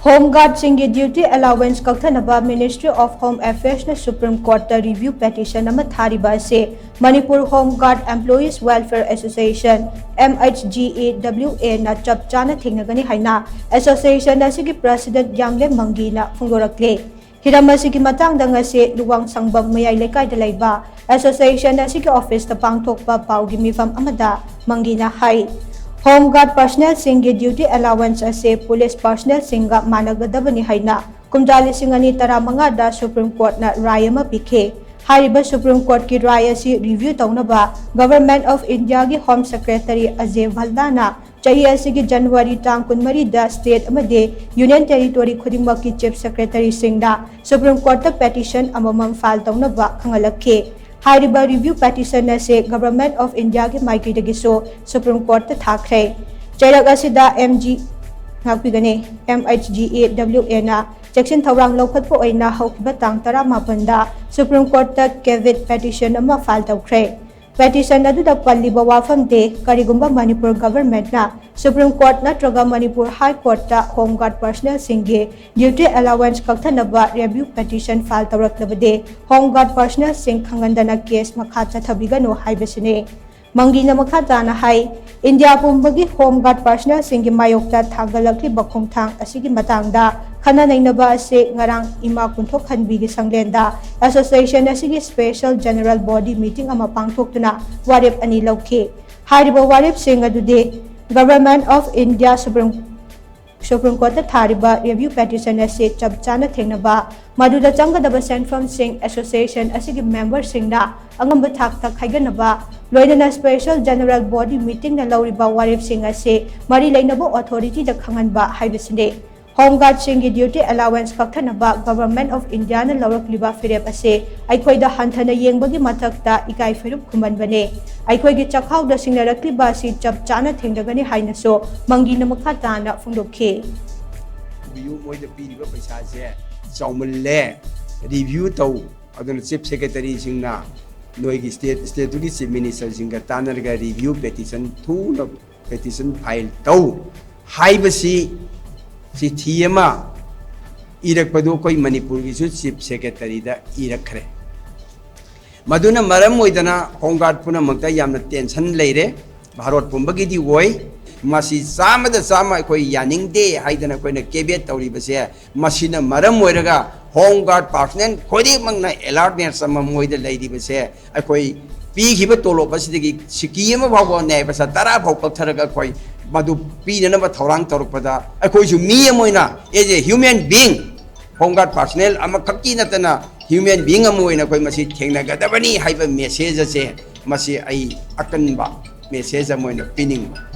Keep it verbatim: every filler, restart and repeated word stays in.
Home Guardꯁꯤꯡꯒꯤ duty allowance ꯀꯛꯊꯅꯕ Ministry of Home Affairsꯅ Supreme Courtꯇ review petition ꯑꯃ ꯊꯥꯔꯤꯕ ꯑꯁꯤ Manipur Home Guard Employees Welfare Association, MHGAWAꯅ ꯆꯞ ꯆꯥꯅ ꯊꯦꯡꯅꯒꯅꯤ ꯍꯥꯏꯅ association ꯑꯁꯤꯒꯤ president ꯌꯥꯡꯂꯦꯝ ꯃꯪꯒꯤꯅ ꯐꯣꯡꯗꯣꯔꯛꯂꯤ꯫ ꯍꯤꯔꯝ ꯑꯁꯤꯒꯤ ꯃꯇꯥꯡꯗ ꯉꯁꯤ ꯂꯨꯋꯥꯡ ꯁꯪꯕꯝ ꯃꯌꯥꯏ ꯂꯩꯀꯥꯏꯗ ꯂꯩꯕ association ꯑꯁꯤꯒꯤ officeꯇ ꯄꯥꯡꯊꯣꯛꯄ ꯄꯥꯎꯒꯤ ꯃꯤꯐꯝ ꯑꯃꯗ ꯃꯪꯒꯤꯅ ꯍꯥꯏ, Home Guard personnelꯁꯤꯡꯒꯤ duty allowance ꯑꯁꯤ police personnelꯁꯤꯡꯒ ꯃꯥꯟꯅꯒꯗꯕꯅꯤ ꯍꯥꯏꯅ ꯀꯨꯝꯖꯥ ꯂꯤꯁꯤꯡ ꯑꯅꯤ ꯇꯔꯥꯃꯉꯥꯗ Supreme Courtꯅ ꯔꯥꯏ ꯑꯃ ꯄꯤꯈꯤ꯫ ꯍꯥꯏꯔꯤꯕ Supreme Courtꯀꯤ ꯔꯥꯏ ꯑꯁꯤ review ꯇꯧꯅꯕ Government of Indiaꯒꯤ Home Secretary Ajay Bhallaꯅ ꯆꯍꯤ ꯑꯁꯤꯒꯤ January ꯇꯥꯡ ꯀꯨꯟꯃꯔꯤꯗ state ꯑꯃꯗꯤ union territory ꯈꯨꯗꯤꯡꯃꯛꯀꯤ chief secretaryꯁꯤꯡꯗ Supreme Courtꯇ petition ꯑꯃꯃꯝ file ꯇꯧꯅꯕ ꯈꯪꯍꯜꯂꯛꯈꯤ꯫ ꯍꯥꯏꯔꯤꯕ review petition ꯑꯁꯤ Government of Indiaꯒꯤ ꯃꯥꯏꯀꯩꯗꯒꯤꯁꯨ Supreme Courtꯇ ꯊꯥꯈ꯭ꯔꯦ꯫ ꯆꯩꯔꯛ ꯑꯁꯤꯗ MG, ꯉꯥꯛꯄꯤꯒꯅꯤ, MHGAWAꯅ ꯆꯦꯛꯁꯤꯟ ꯊꯧꯔꯥꯡ ꯂꯧꯈꯠꯄ ꯑꯣꯏꯅ ꯍꯧꯈꯤꯕ ꯇꯥꯡ ꯇꯔꯥꯃꯥꯄꯟꯗ Supreme Courtꯇ caveat petition ꯑꯃ file ꯇꯧꯈ꯭ꯔꯦ꯫ Petition ꯑꯗꯨꯗ ꯄꯜꯂꯤꯕ ꯋꯥꯐꯝꯗꯤ, ꯀꯔꯤꯒꯨꯝꯕ ꯃꯅꯤꯄꯨꯔ governmentꯅ Supreme Court ꯅꯠꯇ꯭ꯔꯒ Manipur High Courtꯇ Home Guard personnelꯁꯤꯡꯒꯤ duty allowance ꯀꯛꯊꯅꯕ review petition file ꯇꯧꯔꯛꯂꯕꯗꯤ, Home Guard personnelꯁꯤꯡ ꯈꯪꯍꯟꯗꯅ case ꯃꯈꯥ ꯆꯠꯊꯕꯤꯒꯅꯨ ꯍꯥꯏꯕꯁꯤꯅꯤ꯫ ꯃꯪꯒꯤꯅ ꯃꯈꯥ ꯇꯥꯅ ꯍꯥꯏ, ꯏꯟꯗꯤꯌꯥ ꯄꯨꯝꯕꯒꯤ Home Guard personnelꯁꯤꯡꯒꯤ ꯃꯥꯌꯣꯛꯇ ꯊꯥꯡꯒꯠꯂꯛꯂꯤꯕ ꯈꯣꯡꯊꯥꯡ ꯑꯁꯤꯒꯤ ꯃꯇꯥꯡꯗ ꯈꯟꯅ ꯅꯩꯅꯕ ꯑꯁꯤ ꯉꯔꯥꯡ ꯏꯃꯥ ꯀꯨꯟꯊꯣꯛꯍꯟꯕꯤꯒꯤ ꯁꯪꯂꯦꯟꯗ association ꯑꯁꯤꯒꯤ special general body meeting ꯑꯃ ꯄꯥꯡꯊꯣꯛꯇꯨꯅ ꯋꯥꯔꯦꯞ ꯑꯅꯤ ꯂꯧꯈꯤ꯫ ꯍꯥꯏꯔꯤꯕ ꯋꯥꯔꯦꯞꯁꯤꯡ ꯑꯗꯨꯗꯤ Government of India Supreme, Supreme Courtꯇ ꯊꯥꯔꯤꯕ review petition ꯑꯁꯤ ꯆꯞ ꯆꯥꯅ ꯊꯦꯡꯅꯕ, ꯃꯗꯨꯗ ꯆꯪꯒꯗꯕ ꯁꯦꯟꯐꯝꯁꯤꯡ association ꯑꯁꯤꯒꯤ memberꯁꯤꯡꯅ ꯑꯉꯝꯕ ꯊꯥꯛꯇ ꯈꯥꯏꯒꯠꯅꯕ, ꯂꯣꯏꯅꯅ special general body meetingꯅ ꯂꯧꯔꯤꯕ ꯋꯥꯔꯦꯞꯁꯤꯡ ꯑꯁꯤ ꯃꯔꯤ ꯂꯩꯅꯕ authorityꯗ ꯈꯪꯍꯟꯕ ꯍꯥꯏꯕꯁꯤꯅꯤ꯫ Home Guardꯁꯤꯡꯒꯤ duty allowance ꯀꯛꯊꯅꯕ Government of Indiaꯅ ꯂꯧꯔꯛꯂꯤꯕ ꯐꯤꯔꯦꯞ ꯑꯁꯤ ꯑꯩꯈꯣꯏꯗ ꯍꯟꯊꯅ ꯌꯦꯡꯕꯒꯤ ꯃꯊꯛꯇ ꯏꯀꯥꯏ ꯐꯤꯔꯨꯞ ꯈꯨꯝꯍꯟꯕꯅꯤ꯫ ꯑꯩꯈꯣꯏꯒꯤ ꯆꯥꯛꯈꯥꯎꯗ ꯁꯤꯡꯅꯔꯛꯂꯤꯕ ꯑꯁꯤ ꯆꯞ ꯆꯥꯅ ꯊꯦꯡꯅꯒꯅꯤ ꯍꯥꯏꯅꯁꯨ ꯃꯪꯒꯤꯅ ꯃꯈꯥ ꯇꯥꯅ ꯐꯣꯡꯗꯣꯛꯈꯤ꯫ ꯔꯤꯚꯤꯌꯨ ꯃꯣꯏꯗ ꯄꯤꯔꯤꯕ ꯄꯩꯁꯥꯁꯦ ꯆꯥꯎꯃꯜꯂꯦ, ꯔꯤꯚꯤꯌꯨ ꯇꯧ꯫ ꯑꯗꯨꯅ ꯆꯤꯐ ꯁꯦꯀ꯭ꯔꯦꯇꯔꯤꯁꯤꯡꯅ ꯅꯣꯏꯒꯤ ꯁ꯭ꯇꯦꯠ, ꯁ꯭ꯇꯦꯠꯇꯨꯒꯤ ꯆꯤꯐ ꯃꯤꯅꯤꯁꯇꯔꯁꯤꯡꯒ ꯇꯥꯟꯅꯔꯒ ꯔꯤꯚꯤꯌꯨ ꯄꯦꯇꯤꯁꯟ ꯊꯨꯅ ꯄꯦꯇꯤꯁꯟ ꯐꯥꯏꯜ ꯇꯧ ꯍꯥꯏꯕꯁꯤ ꯆꯤꯊꯤ ꯑꯃ ꯏꯔꯛꯄꯗꯨ ꯑꯩꯈꯣꯏ ꯃꯅꯤꯄꯨꯔꯒꯤꯁꯨ ꯆꯤꯐ ꯁꯦꯀ꯭ꯔꯦꯇꯔꯤꯗ ꯏꯔꯛꯈ꯭ꯔꯦ꯫ ꯃꯗꯨꯅ ꯃꯔꯝ ꯑꯣꯏꯗꯅ ꯍꯣꯝ ꯒꯥꯔꯗ ꯄꯨꯝꯅꯃꯛꯇ ꯌꯥꯝꯅ ꯇꯦꯟꯁꯟ ꯂꯩꯔꯦ꯫ ꯚꯥꯔꯣꯠ ꯄꯨꯝꯕꯒꯤꯗꯤ ꯑꯣꯏ꯫ ꯃꯁꯤ ꯆꯥꯝꯃꯗ ꯆꯥꯝꯃ ꯑꯩꯈꯣꯏ ꯌꯥꯅꯤꯡꯗꯦ ꯍꯥꯏꯗꯅ ꯑꯩꯈꯣꯏꯅ ꯀꯦꯕꯦꯠ ꯇꯧꯔꯤꯕꯁꯦ, ꯃꯁꯤꯅ ꯃꯔꯝ ꯑꯣꯏꯔꯒ ꯍꯣꯝ ꯒꯥꯔꯗ ꯄꯥꯔꯁꯅꯦꯜ ꯈꯨꯗꯤꯡꯃꯛꯅ ꯑꯦꯂꯔꯠꯅꯦꯁ ꯑꯃ ꯃꯣꯏꯗ ꯂꯩꯔꯤꯕꯁꯦ, ꯑꯩꯈꯣꯏ ꯄꯤꯈꯤꯕ ꯇꯣꯂꯣꯞ ꯑꯁꯤꯗꯒꯤ ꯁꯤꯀꯤ ꯑꯃ ꯐꯥꯎꯕ ꯅ꯭ꯌꯥꯏ ꯄꯩꯁꯥ ꯇꯔꯥ ꯐꯥꯎ ꯀꯛꯊꯔꯒ ꯑꯩꯈꯣꯏ ꯃꯗꯨ ꯄꯤꯅꯅꯕ ꯊꯧꯔꯥꯡ ꯇꯧꯔꯛꯄꯗ, ꯑꯩꯈꯣꯏꯁꯨ ꯃꯤ ꯑꯃ ꯑꯣꯏꯅ, as a human being, home guard personnel ꯑꯃꯈꯛꯀꯤ ꯅꯠꯇꯅ ꯍ꯭ꯌꯨꯃꯦꯟ ꯕꯤꯡ ꯑꯃ ꯑꯣꯏꯅ ꯑꯩꯈꯣꯏ ꯃꯁꯤ ꯊꯦꯡꯅꯒꯗꯕꯅꯤ ꯍꯥꯏꯕ ꯃꯦꯁꯦꯖ ꯑꯁꯦ, ꯃꯁꯤ ꯑꯩ ꯑꯀꯟꯕ ꯃꯦꯁꯦꯖ ꯑꯃ ꯑꯣꯏꯅ ꯄꯤꯅꯤꯡꯕ꯫